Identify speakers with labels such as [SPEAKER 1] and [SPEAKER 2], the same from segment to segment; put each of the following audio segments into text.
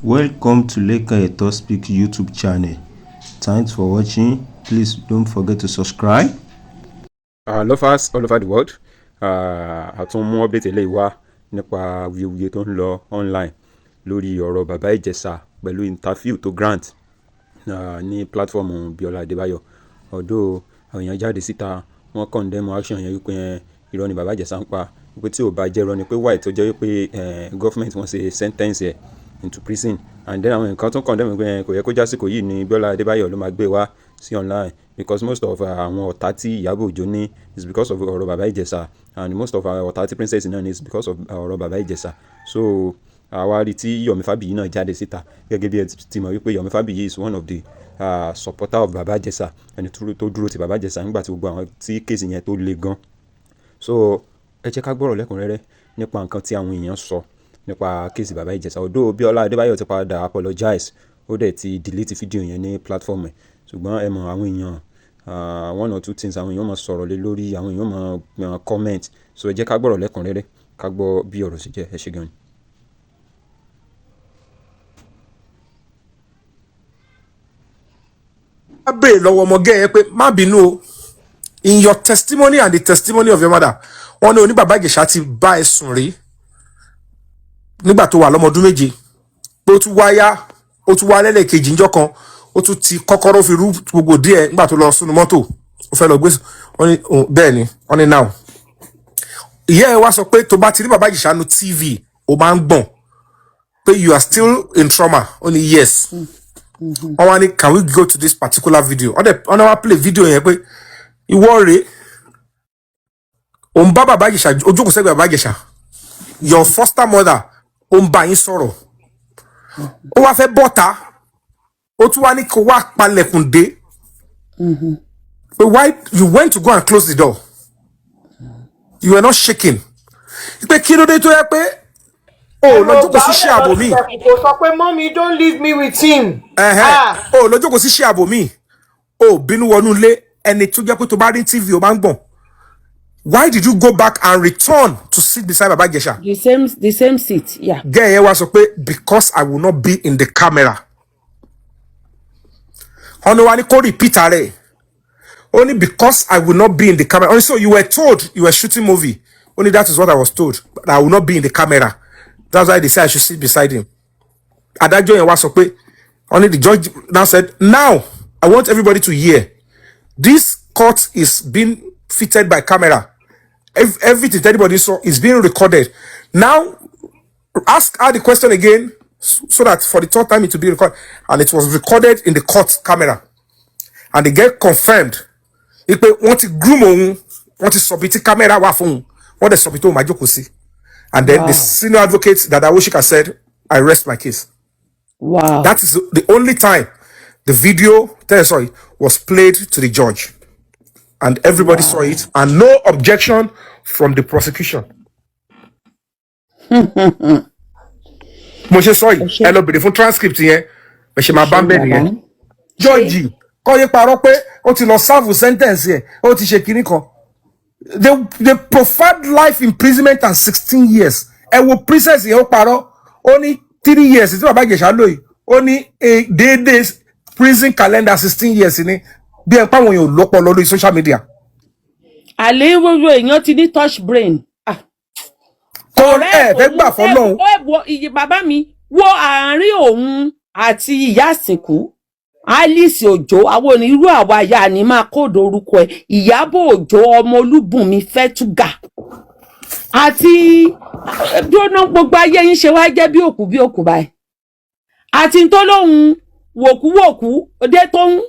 [SPEAKER 1] Welcome to Lekan Eto Speak YouTube channel. Thanks for watching. Please don't forget to subscribe.
[SPEAKER 2] Lovers all over the world, a tún mú update eléyìí wá nípa awuyewuye tó ń lọ online lórí ọ̀rọ̀ Bàbá Ìjẹ̀ṣà pẹ̀lú interview tó grant ní platform Bíọ́lá Adébáyọ̀. Although àwọn èèyàn jáde síta, wọ́n condemn action yẹn wípé irọ́ ni Bàbá Ìjẹ̀ṣà ń pa, wípé tí ò bá jẹ́ irọ́ ni pé why tó jẹ́ wípé government wọ́n ṣe sentence ẹ̀ into prison. And then àwọn nǹkan tún condemn pé kò yẹ kó jásìkò yìí ni Bíọ́lá Adébáyọ̀ ló máa gbé wá sí online, because most of àwọn ọ̀tá tí Ìyábọ̀ Òjó ní is because of ọ̀rọ̀ Bàbá Ìjẹ̀ṣà, and most of àwọn ọ̀tá tí Princess náà ní is because of ọ̀rọ̀ Bàbá Ìjẹ̀ṣà. So àwa rí tí Yomi Fabiyi náà jáde síta, gẹ́gẹ́ bí ẹ ti mọ̀ wípé Yomi Fabiyi is one of the supporter of Bàbá Ìjẹ̀ṣà, ẹni tó dúró ti Bàbá Ìjẹ̀ṣà nígbà tí gbogbo àwọn tí case yẹn tó le gan. So ẹ jẹ́ ká gbọ́rọ̀ lẹ́kùnrẹ́rẹ́ nípa nǹkan tí àwọn èèyàn sọ nípa case Bàbá Ìjẹ̀ṣà. Although Bíọ́lá Adébáyọ̀ ti padà apologize, ó dẹ̀ ti delete fídíò yẹn ní platform ẹ̀, ṣùgbọ́n ẹ mọ̀ àwọn èèyàn, one or two things, àwọn èèyàn máa sọ̀rọ̀ lé lórí, àwọn èèyàn máa comment. So ẹ jẹ́ ká gbọ́rọ̀ lẹ́kùnrẹ́rẹ́, ká gbọ́ bí ọ̀rọ̀ ṣe jẹ́. Ẹ ṣé gan ni.
[SPEAKER 3] Á béèrè lọ́wọ́ ọmọge yẹn pé má bínú o, in your testimony and the testimony of your mother, wọ́n ní oní Bàbá Ìjẹ̀ṣà ti bá ẹ sùn rí nígbà tó wà lọ́mọ ọdún 7, pé ó tún wáyá, ó tún wá lẹ́lẹ́kejì níjọ́ kan, ó tún ti kọ́kọ́rọ́ fi rú gbogbo díẹ̀ nígbà tó lọ sínú mọ́tò, ó fẹ́ lọ gbé. Wọ́n ní bẹ́ẹ̀ ni. Wọ́n ní now ìyá ẹ wá sọ pé tó bá ti rí Bàbá Ìjẹ̀ṣà nu TV, ó máa ń gbọ̀n, pé you are still in trauma. Ó ní yes. Wọ́n wá ní, "Can we go to this particular video?" Wọ́n dẹ̀ wọ́n wá play video yẹn pé ìwọ rèé, òun bá Bàbá Ìjẹ̀ṣà, ó jókòó sẹ́gbẹ̀ẹ́ Bàbá Ìjẹ̀ṣà, your foster mother, ó ń bá yín sọ̀rọ̀, ó wá fẹ́ bọ́ta, ó tún wá ní kó wá palẹ̀kùn dé, pé why you went to go and close the door, you were not shaking, pé kí ló dé tó yẹ pé o ò lọ jókòó sí ṣé àbò míì?
[SPEAKER 4] Kò sọ pé, "Mommy, don't leave me with him."
[SPEAKER 3] Ẹ̀hẹ́n. O ò lọ jókòó sí ṣé àbò míì, o ò bínú wọnú ilé ẹni tó jẹ́ pé tó bá rí TV, o máa ń gbọ̀n. Why did you go back and return to sit beside Baba Ìjẹ̀ṣà?
[SPEAKER 5] The same seat, yeah.
[SPEAKER 3] Girl yẹn wá sọ pé because I will not be in the camera. Ọ̀nà wa ni kó repeat rẹ̀. Ó ní because I will not be in the camera. Only so you were told you were shooting movie. Only that is what I was told, but I will not be in the camera, that's why they say I should sit beside him. Adájọ́ yẹn wá sọ pé, only the judge now said, "Now I want everybody to hear, this court is being fitted by camera. Everything anybody saw is being recorded. Now ask her the question again so that for the third time it will be recorded." And it was recorded in the court camera, and the girl confirmed pé wọ́n ti groom òun, wọ́n ti sọ̀bi tí camera wà fún òun, wọ́n dẹ̀ sọ̀bi tó máa jókòó sí. And then the senior advocate Dada Awoshika said, "I rest my case." That is the only time the video, sorry, was played to the judge, and everybody saw it, and no objection from the prosecution. Mo ṣe sọ yìí, ẹ lọ bèrè fún transcript yẹn, ẹ ṣe máa bá ń bẹ̀ nìyẹn. Jọ́ọ̀jì kọ́ yé parọ́ pé ó ti lọ serve sentence yẹn, ó ti ṣe kinní kan. They preferred life imprisonment and 16 years. Ẹ wo Princess yẹn, ó parọ́, ó ní 3 years tí Bàbá Ìjẹ̀ṣà lò yìí, ó ní a déédéé prison calendar 16 years ni, bí ẹ pàwọn èèyàn ò lọ́pọlọ lórí social media.
[SPEAKER 5] Àlè gbogbo èèyàn ti ní touch brain. Ah.
[SPEAKER 3] Kò
[SPEAKER 5] Ọ̀rẹ́
[SPEAKER 3] ẹ fẹ́ gbà
[SPEAKER 5] òun
[SPEAKER 3] fọlọ́run.
[SPEAKER 5] Ẹ wo iye bàbá mi, wo àárín òun àti ìyá àsìkú Alice Òjó, àwọn onírú àwa ya ni máa kóòdù orúkọ ẹ, Ìyábọ̀ Òjó, ọmọ Olúbùnmi Fẹ́túgà, àti dúró, gbogbo ayé yín ṣe wá jẹ́ bí òkú bí òkú báyìí, àti tó lóhun wòkúwòkú dé tó ń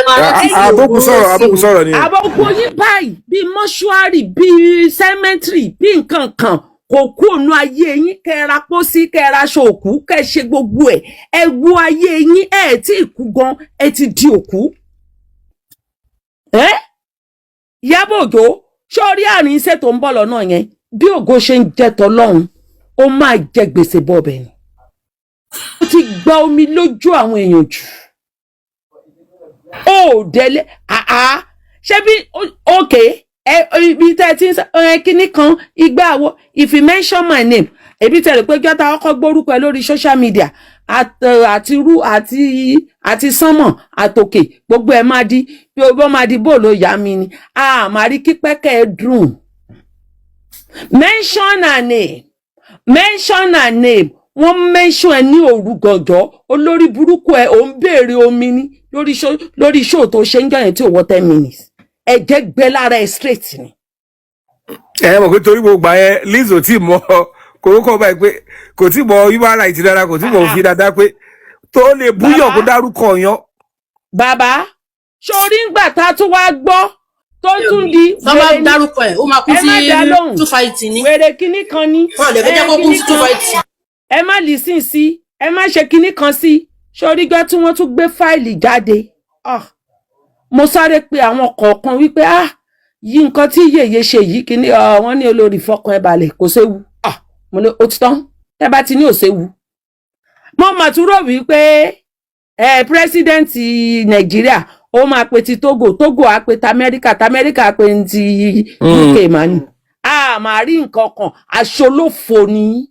[SPEAKER 3] Àbókù sọ̀rọ̀, àbókù sọ̀rọ̀ ni o.
[SPEAKER 5] Àbọ̀kù yín báyìí bíi mọ́ṣúárì, bíi cemetery, bíi nǹkan kan kò kú ònú ayé yín. Kẹra pósí, kẹra aṣọ òkú, kẹ ṣe gbogbo ẹ, ẹ wo ayé yín, ẹ tí ì kú gan, ẹ ti di òkú. Ẹ Ìyábọ̀ Òjó, sórí àárín iṣẹ́ tó ń bọ̀ lọ́nà yẹn, bí ògo ṣe ń jẹ́ tọlọ́run, ó máa jẹ gbèsè bọ́ọ̀bẹ̀ ni. Ó ti gba omi lójú àwọn èèyàn jù, ó délé àá ṣé bí òkè ẹ ibi tẹ́ ẹ ti ń sọ ẹ kinní kan ìgbà wo. If you mention my name, Èmi tẹ̀lé pé jọ́ta ọkọ̀ gbórúkọ ẹ lórí social media, àti rú àti sánmọ̀ àtòkè, gbogbo ẹ máa di bí ó máa di bóòlù ìyá mi ni a máa rí kí pẹ́kẹ́ ẹ dùn. Mention her name, mention her name. Wọ́n mention ẹ ní òru gànjọ́. Olórí burúkú ẹ, ò ń béèrè omi ní lórí show tó ṣe ń jọ yẹn tí ò wọ 10 minutes, ẹ̀jẹ̀ gbẹ lára ẹ straight ni.
[SPEAKER 3] Ẹ mọ̀ pé torí gbogbo àyẹn, Liz ò tí ì mọ kòrókò báyìí pé kò tí ì mọ human right dáadáa, kò tí ì mọ òfin dáadáa pé tó lè búyọ̀ kó
[SPEAKER 5] Bàbá.
[SPEAKER 3] dárúkọ yan.
[SPEAKER 5] Bàbá, sórí ńgbà tá a tún wá gbọ́ tó tún di
[SPEAKER 6] Tó bá
[SPEAKER 5] wèrè ní
[SPEAKER 6] dárúkọ ẹ̀, ó máa kú
[SPEAKER 5] ẹ
[SPEAKER 6] sí
[SPEAKER 5] má dá lóhùn.
[SPEAKER 6] two fight ni.
[SPEAKER 5] Wèrè kinní kan ní
[SPEAKER 6] Wọn ò lè fẹ́ jẹ́
[SPEAKER 5] ẹ
[SPEAKER 6] kó kú
[SPEAKER 5] kinní
[SPEAKER 6] sí two
[SPEAKER 5] kan
[SPEAKER 6] fight.
[SPEAKER 5] Ẹ má listen sí, ẹ má ṣe kinní kan sí. Sórí gbọ́ tí wọ́n tún gbé fáìlì jáde, ah, mo sáré pe àwọn kọ̀ọ̀kan wípé, ah, yí nǹkan tí yèyé ṣe yìí kinní, ah, wọ́n ní olórí fọkàn ẹ balẹ̀, kò séwu. Ah, mo ní ó ti tán, tẹ́ bá ti ní ò séwu. Mo mà tún rò wípé ẹ president Nàìjíríà ó máa pe ti Togo, Togo á pe ti Amẹ́ríkà, ti Amẹ́ríkà á pe ti UK. Mà ní a máa rí nǹkan kan, aṣolófo ni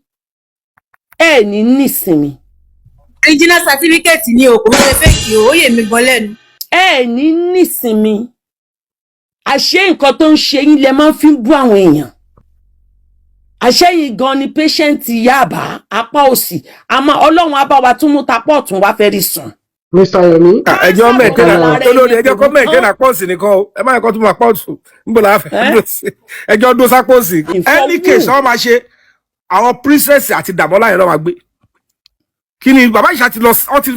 [SPEAKER 5] ẹ ní nísinmi.
[SPEAKER 6] Original certificate ni o, kò ń ṣe fake o. Ó yè mí gan lẹ́nu.
[SPEAKER 5] Ẹ ní nísinmi. Àṣé nǹkan tó ń ṣe yín lẹ máa ń fi bú àwọn èèyàn? Àṣé yìí gan ni patient Yaba apá òsì, àmọ́ Ọlọ́run á bá wa tún mú tapọ̀ ọ̀tún wá fẹ́ rí sùn.
[SPEAKER 4] Mr Yomi.
[SPEAKER 3] Ẹjọ́
[SPEAKER 5] Kánsà tó wà
[SPEAKER 3] mẹ́ẹ̀kẹ́
[SPEAKER 5] lára
[SPEAKER 3] olórí
[SPEAKER 5] ẹni
[SPEAKER 3] ẹjọ́
[SPEAKER 5] kò
[SPEAKER 3] kọ́
[SPEAKER 5] ní
[SPEAKER 3] mẹ́ẹ̀kẹ́
[SPEAKER 5] tán.
[SPEAKER 3] náà pọ́ọ̀sì nìkan o. Ẹ má yẹ kó tún máa pọ́ọ̀sì níbo la fẹ́
[SPEAKER 5] Ẹ́
[SPEAKER 3] dúró sí, ẹjọ́ dúró sápọ́ọ̀sì. Any case
[SPEAKER 5] ìfọwọ́
[SPEAKER 3] wọ́n máa ṣe àwọn princess àti Dàmọ́lá yẹn lọ́ máa gbé. Kí ni bàbá ìṣá ti lọ? Ọ ti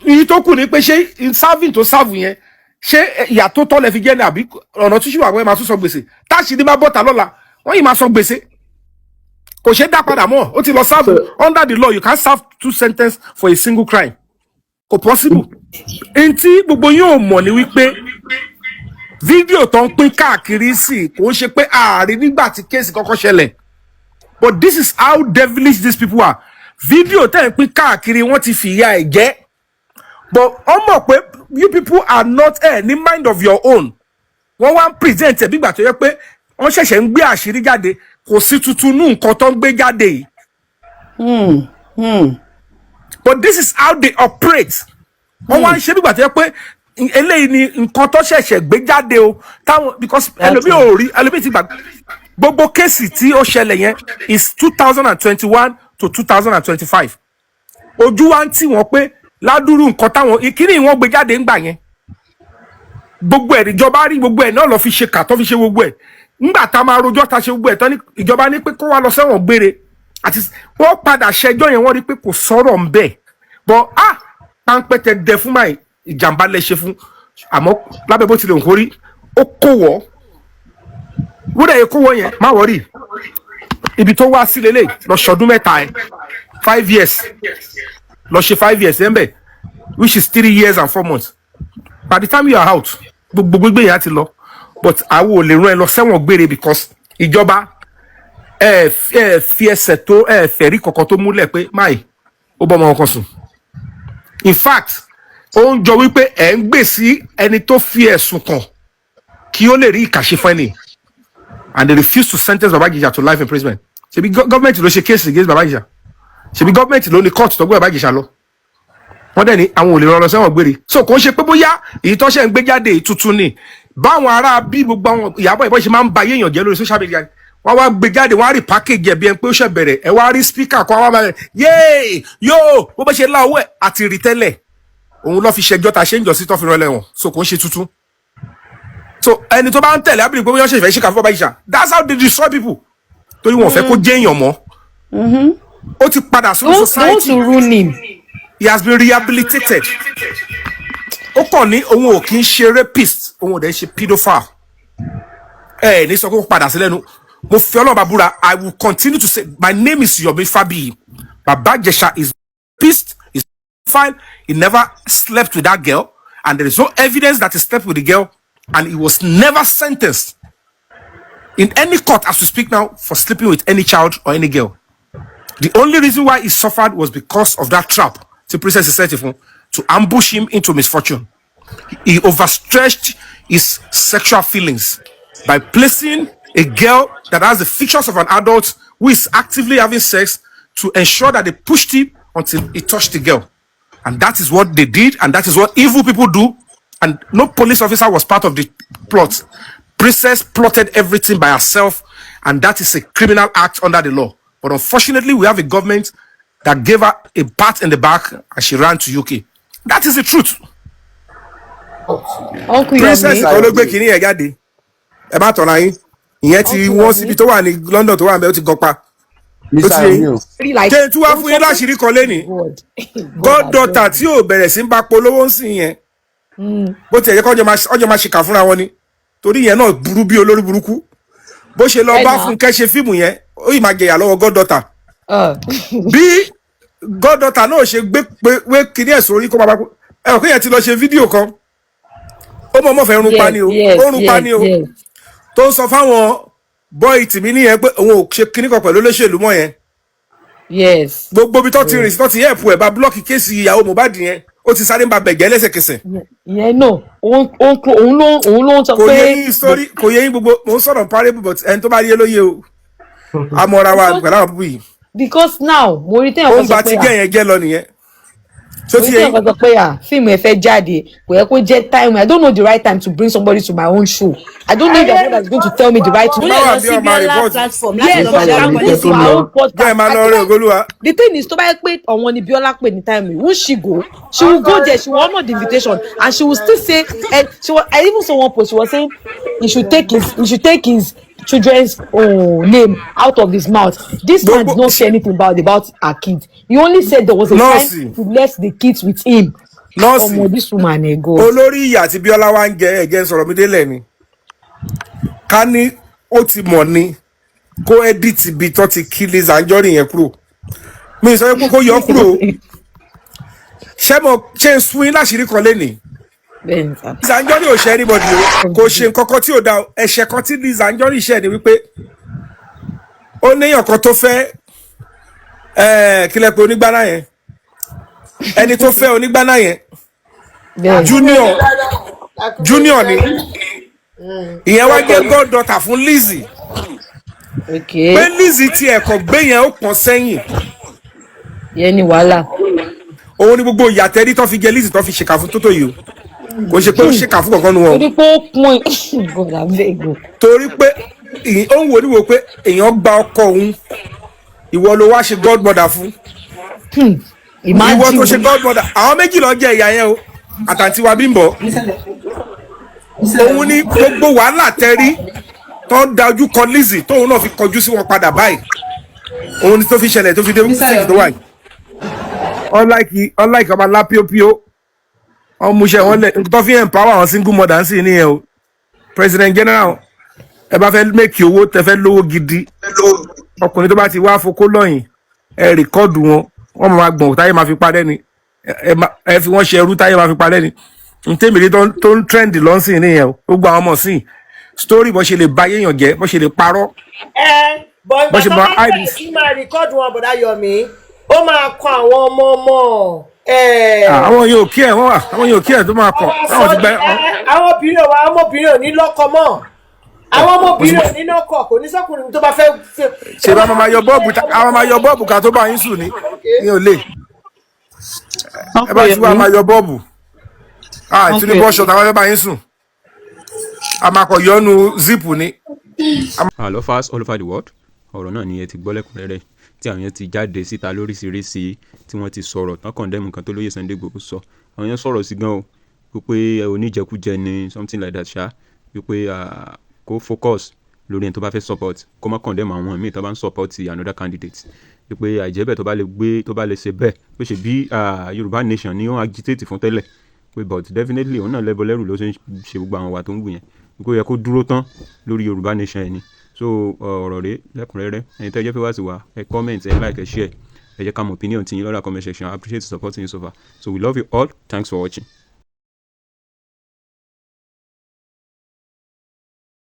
[SPEAKER 3] iye tó kù ni pé ṣé serving tó serve yẹn, ṣé ìyà tó tọ́ lẹ fi jẹ́ ni, àbí ọ̀nà túnṣe wà wọ́n máa tún sọ gbèsè? Táṣì ní bá bọ́ta lọ́la, wọ́n yìí máa sọ gbèsè, kò ṣeé dá padà mọ́. Ó ti lọ serve. Under the law, you can't serve two sentence for a single crime, kò possible. N tí gbogbo yín ò mọ̀ ni wípé fídíò tó ń pín káàkiri sí, kò ń ṣe pé ààrin nígbà tí case kọ́kọ́ ṣẹlẹ̀, but this is how devilish these people are. Fídíò tẹ̀ ń pín káàkiri, wọ́n ti fìyà ẹ̀ jẹ́, but wọ́n mọ̀ pé you people are not ní mind of your own. Wọ́n wá ń present ẹ̀ bí ìgbà tó yẹ pé wọ́n ṣẹ̀ṣẹ̀ ń gbé àṣírí jáde. Kò sí tuntun nú nǹkan tó ń gbé jáde yìí, but this is how they operate. Wọ́n wá ń ṣe bí ìgbà tó yẹ pé eléyìí ni nǹkan tó ṣẹ̀ṣẹ̀ gbé jáde o táwọn, because ẹlòmíì ò rí, ẹlòmíì ti gbà. Gbogbo case tí ó ṣẹlẹ̀ yẹn is 2021 to 2025. Ojú wa ń tì wọ́n pé ládùúrú nǹkan táwọn ìkíní wọn gbé jáde ńgbà yẹn, gbogbo ẹ̀ ìjọba rí, gbogbo ẹ̀ náà lọ fi ṣe kà tó fi ṣe gbogbo ẹ̀. Ńgbà tá a máa rojọ́, ta ṣe gbogbo ẹ̀ tán ní ìjọba ní pé kó wá lọ sẹ́wọ̀n gbére, àti wọ́n padà ṣẹjọ́ yẹn, wọ́n rí pé kò sọ̀rọ̀ ń bẹ̀. But ah, páńpẹ́ tẹ dẹ fún máì, ìjàmbá lẹ ṣe fún. Àmọ́ lábẹ́ bó tilẹ̀ nǹkó rí, ó kó wọ́ wúdà yẹ kó wọ́ yẹn, má worry. Ibi tó wá sí lélẹ̀, lọ ṣọdún 3 ẹ̀, 5 years, lọ ṣe 5 years ẹ̀ ń bẹ̀, which is 3 years and 4 months. By the time you are out, gbogbo gbégbé yẹn á ti lọ. But àwọn ò lè rán ẹ lọ sẹ́wọ̀n gbére because ìjọba ẹ fi ẹsẹ̀ tó ẹ fẹ̀rí kọ̀ọ̀kan tó múlẹ̀ pé máì ó bọ́ ọmọ kan sùn. In fact, ó ń jọ wípé ẹ ń gbè sí ẹni tó fi ẹ̀sùn kàn kí ó lè rí ìkàṣe fún ẹni, and they refuse to sentence Baba Ijesha to life imprisonment. Ṣebí gọ́ọ̀mẹ̀ntì ló ṣe case against Baba Ijesha, ṣebí gọ́ọ̀mẹ̀ntì ló ní court tó gbé Baba Ijesha lọ, wọ́n dẹ̀ ní àwọn ò lè rán lọ sẹ́wọ̀n gbére. So kò ń ṣe pé bóyá èyí tó ṣe ń gbé jáde èyí tuntun ni. Báwọn ará bí gbogbo àwọn Ìyábọ̀ ìbọn ṣe máa ń ba yéèyàn jẹ́ lórí social media, wọ́n wá gbé jáde, wọ́n á rí package ẹ̀ bí ẹni pé ó ṣe bẹ̀rẹ̀. Ẹ wá rí speaker kan, wá máa yéè yóò bó bá ṣe lá owó ẹ̀ àti rí tẹ́lẹ̀, òun lọ́ fi ṣẹjọ́ ta ṣe ń jọ sí tó fi rán lẹ́wọ̀n. So kò ń ṣe tuntun. So ẹni tó bá ń tẹ̀lé ábìrì pé wọ́n ṣe ìfẹ́ ṣìkà fún Baba Ìjẹ̀ṣà, that's how they destroy people, torí wọn ò fẹ́ kó jẹ́ èèyàn mọ́. Ó ti padà sínú
[SPEAKER 7] Don't
[SPEAKER 3] society.
[SPEAKER 7] to ruin him.
[SPEAKER 3] He has been rehabilitated. Ó kàn ní òun ò kí ń ṣe rapist, òun ò dẹ̀ ṣe pedophile. Ẹ ní sọ pé ó padà sí lẹ́nu. Mo fi Ọlọ́run bá búra, I will continue to say, my name is Yomi Fabiyi, Baba Ijesha is rapist, is pedophile. He never slept with that girl and there is no evidence that he slept with the girl, and he was never sentenced in any court as we speak now for sleeping with any child or any girl. The only reason why he suffered was because of that trap the princess is set fún to ambush him into misfortune. He overstretched his sexual feelings by placing a girl that has the features of an adult who is actively having sex. to ensure that they pushed him until he touched the girl. And that is what they did, and that is what evil people do. And no police officer was part of the plot. Princess plotted everything by herself, and that is a criminal act under the law. But unfortunately, we have a government that gave her a bat in the back and she ran to UK. That is the truth.
[SPEAKER 4] Uncle
[SPEAKER 3] Princess
[SPEAKER 4] Yomi.
[SPEAKER 3] kan ló gbé kinní yẹn jáde. Ẹ má tọ̀ra yín. Ìyẹn ti
[SPEAKER 4] Uncle
[SPEAKER 3] wọ́n
[SPEAKER 4] Yomi.
[SPEAKER 3] síbi tó wà ní London tó wà níbẹ̀, ó ti gan pa. Ó
[SPEAKER 7] Mr.
[SPEAKER 3] ti yé
[SPEAKER 7] Yomi
[SPEAKER 3] yín.
[SPEAKER 7] o.
[SPEAKER 4] Like,
[SPEAKER 3] Ṣé n tún wá fún yín láṣìírí kan lénìí?
[SPEAKER 4] God.
[SPEAKER 3] Goddaughter tí ò bẹ̀rẹ̀ sí ń bá polówó ń sìn yẹn, bó tiẹ̀ jẹ́ kó ọjọ́ máa ṣìkà fúnra wọn ni, torí yẹn náà burú bí olórí burúkú. Bó ṣe lọ
[SPEAKER 4] Ẹ
[SPEAKER 3] bá
[SPEAKER 4] nà.
[SPEAKER 3] Fúnkẹ́ ṣe fíìmù yẹn, ó yìí máa jẹyà lọ́wọ́ goddaughter. Bí goddaughter náà ṣe gbé pé wé kinní ẹ̀ sórí kó máa bá ẹ ò kéèyàn ti lọ ṣe fídíò kan, ó mọ̀ mọ̀ fẹ́ rún pa ni o, ó rún pa ni o, tó ń sọ fáwọn boy tìmí nìyẹn pé òun ò ṣe kinní kan pẹ̀lú olóṣèlú mọ́ yẹn. Gbogbo ibi tó ti rìn sí tó ti help ẹ̀ bá block case ìyàwó Mohbad yẹn, ó ti sáré ń ba bẹ̀gẹ́ lẹ́sẹ̀kẹsẹ̀.
[SPEAKER 4] Ìyẹn náà, òun ló ń sọ
[SPEAKER 3] Kò
[SPEAKER 4] pé
[SPEAKER 3] yé yín sórí, kò yé yín. Gbogbo mò ń sọ̀rọ̀ parable, but ẹni tó bá yé ló yé o. Amọ̀ra wa pẹ̀lú àwọn púpù yìí.
[SPEAKER 4] Because now mo rí téèyàn
[SPEAKER 3] Ó
[SPEAKER 4] kan
[SPEAKER 3] ń
[SPEAKER 4] sọ
[SPEAKER 3] ba
[SPEAKER 4] pé
[SPEAKER 3] ti
[SPEAKER 4] à
[SPEAKER 3] gẹ̀ yẹn jẹ́ lọ nìyẹn tó
[SPEAKER 4] mo
[SPEAKER 3] ti
[SPEAKER 4] rí
[SPEAKER 3] yé
[SPEAKER 4] téèyàn
[SPEAKER 3] yín.
[SPEAKER 4] kan sọ pé à fíìmù ẹ fẹ́ jáde, kò yẹ kó jẹ́ time. I don't know the right time to bring somebody to my own show. I don't know if you're the one that's going to tell me the right
[SPEAKER 6] Ó
[SPEAKER 4] time.
[SPEAKER 6] lè
[SPEAKER 3] Báwa
[SPEAKER 6] lọ
[SPEAKER 3] bí
[SPEAKER 6] sí
[SPEAKER 3] ọmọ
[SPEAKER 6] Bíọ́lá
[SPEAKER 3] report.
[SPEAKER 6] platform láti
[SPEAKER 4] Yes,
[SPEAKER 6] lọ
[SPEAKER 4] but
[SPEAKER 6] máa
[SPEAKER 4] she
[SPEAKER 6] dárúkọ
[SPEAKER 4] can go
[SPEAKER 7] Jẹ́
[SPEAKER 4] to
[SPEAKER 7] tó
[SPEAKER 4] her
[SPEAKER 7] lọ.
[SPEAKER 4] own podcast.
[SPEAKER 3] Jẹ́ ẹ máa lọ rí ògolúwa.
[SPEAKER 4] The thing is, tó bá yẹ pé àwọn ni Bíọ́lá pè ní time yìí, won't she go? She will go there. She will honour the invitation and she will still say, and she was, I even saw one post, she was saying he should take his children's name out of his mouth. This man did
[SPEAKER 3] Gbogbo
[SPEAKER 4] not say anything about her kids. He only said there was a time
[SPEAKER 3] Nọ́ọ̀sì.
[SPEAKER 4] he left the kids with him.
[SPEAKER 3] Nọ́ọ̀sì.
[SPEAKER 4] Ọmọ, this woman, eh, God.
[SPEAKER 3] Olórí ìyà tí Bíọ́lá wa ń jẹ ẹ̀jẹ̀ ń sọ̀rọ̀ mi délẹ̀ ni. Ká ní ó ti mọ̀ ni kó edit ibi tó ti kí Liz Anjorin yẹn kúrò. Mi sọ pé kó yọ ọ́ kúrò o. Ṣé mo ṣe ń sun yín láṣìírí kan lénìí?
[SPEAKER 4] Bẹ́ẹ̀ni sá.
[SPEAKER 3] Liz Anjorin ò ṣe anybody o, kò ṣe nǹkan kan tí ò da o. Ẹ̀ṣẹ̀ kan tí Liz Anjorin ṣẹ̀ ni wípé ó níyàn kan tó fẹ́ kílẹ̀ pé onígbáná yẹn, ẹni tó fẹ́ onígbáná yẹn,
[SPEAKER 4] Bẹ́ẹ̀ni.
[SPEAKER 3] Junior, Junior ni ìyẹn wá jẹ́ goddaughter fún Lizzy. Pé Lizzy ti ẹ̀kọ́ gbé yẹn, ó pọ̀n sẹ́yìn.
[SPEAKER 4] Yẹn ni wàhálà.
[SPEAKER 3] Òun ni gbogbo ìyàtẹ̀rí tó fi jẹ Lizzy, tó fi ṣèkà fún tótó yìí o. Kò ṣe pé ó ṣèkà fún kankan nu wọn o.
[SPEAKER 4] Torí pé ó pọ́n, God abeg o.
[SPEAKER 3] Torí pé ó ń wò níwò pé èèyàn gba ọkọ òun, ìwọ ló wá ṣe godmother fún ìwọ tó ṣe
[SPEAKER 4] Imagine.
[SPEAKER 3] godmother. Àwọn méjì lọ jẹ ìyá yẹn o, àtàntí wa Bímbọ́. Òun ni gbogbo wàhálà tẹrí tó ń da ojú kọ Lizzy, tóun náà fi kọjú sí wọn padà báyìí. Òun ni tó fi ṣẹlẹ̀ tó fi dé stage tó wà yìí. Unlike ọmọ alápíópíó wọn múṣẹ wọn lẹ tó fi empower àwọn single mother ń sìn nìyẹn o. President general, ẹ bá fẹ́ make owó, tẹ fẹ́ lówó gidi, ọkùnrin tó bá ti wá fokó lọ́yìn, ẹ record wọn, wọ́n máa gbọ̀n táyé máa fi parẹ́ ni. Ẹ fi wọ́n ṣe ẹrú táyé máa fi parẹ́ ni. Ntẹ́mìrí tó ń trend lọ́sìn nìyẹn o. Gbogbo àwọn ọmọ sìn story, bó ṣe lè ba yéèyàn jẹ́, bó ṣe lè parọ́,
[SPEAKER 4] Ẹ bọ̀
[SPEAKER 3] bó
[SPEAKER 4] ìgbà
[SPEAKER 3] ṣe
[SPEAKER 4] tó
[SPEAKER 3] máa
[SPEAKER 4] bá
[SPEAKER 3] hide.
[SPEAKER 4] bẹ̀rẹ̀ sí máa record wọn, bọ̀dá Yọ̀mí, ó máa kọ àwọn ọmọ ọmọ ẹ̀.
[SPEAKER 3] Àwọn yóò kí ẹ wọ́n wà, àwọn yóò kí ẹ tó máa kọ̀
[SPEAKER 4] Àwọn
[SPEAKER 3] táwọn ti
[SPEAKER 4] sọ
[SPEAKER 3] gbẹ.
[SPEAKER 4] ẹ, àwọn obìnrin ò wá, àwọn ọmọbìnrin ò ní lọ́kọ mọ́, àwọn ọmọbìnrin ò ní lọ́kọ, kò ní sọ́kùnrin tó bá fẹ́.
[SPEAKER 3] Ṣe bá máa yọ bọ́ọ̀bù àwọn máa yọ bọ́ọ̀bù ká tó bá yín sùn ní ní òlé ẹ bá ti wá máa yọ bọ́ọ̀bù àti ní bọ́ọ̀ṣọ̀ táwọn fẹ́ bá yín sùn, a máa kọ̀ yọnu zip ni.
[SPEAKER 2] Lovers all over the world, ọ̀rọ̀ náà ni ẹ ti gbọ́ lẹ́kùnrẹ́rẹ́ tí àwọn yẹn ti jáde síta lóríṣiríṣi, tí wọ́n ti sọ̀rọ̀ tán, condemn nǹkan tó lóye Sunday Igboho sọ. Àwọn yẹn sọ̀rọ̀ sí gan o, wípé oníjẹkújẹ ni, something like that ṣá, wípé kó focus lórí ẹni tó bá fẹ́ support, kó má condemn àwọn míì tó bá ń support another candidate, wípé àìjẹ́ bẹ́ẹ̀, tó bá lè gbé, tó bá lè ṣe bẹ́ẹ̀, pé ṣe bí Yorùbá nation ni wọ́n agitate fún tẹ́lẹ̀, pé but definitely òun náà lẹ́bọ lẹ́rù ló ṣe ń ṣe gbogbo àwọn wà tó ń wù yẹn, kó yẹ kó dúró tán lórí Yorùbá nation ẹ̀ ni. So ọ̀rọ̀ rèé lẹ́kùnrẹ́rẹ́. Ẹ̀yin tẹ́ ẹ jẹ́ fẹ́ wá sí wa, ẹ comment, ẹ like, ẹ share, ẹ jẹ́ ká mọ̀ opinion tí yín lọ́dà comment section. I appreciate the support yín so far. So we love you all. Thanks for watching.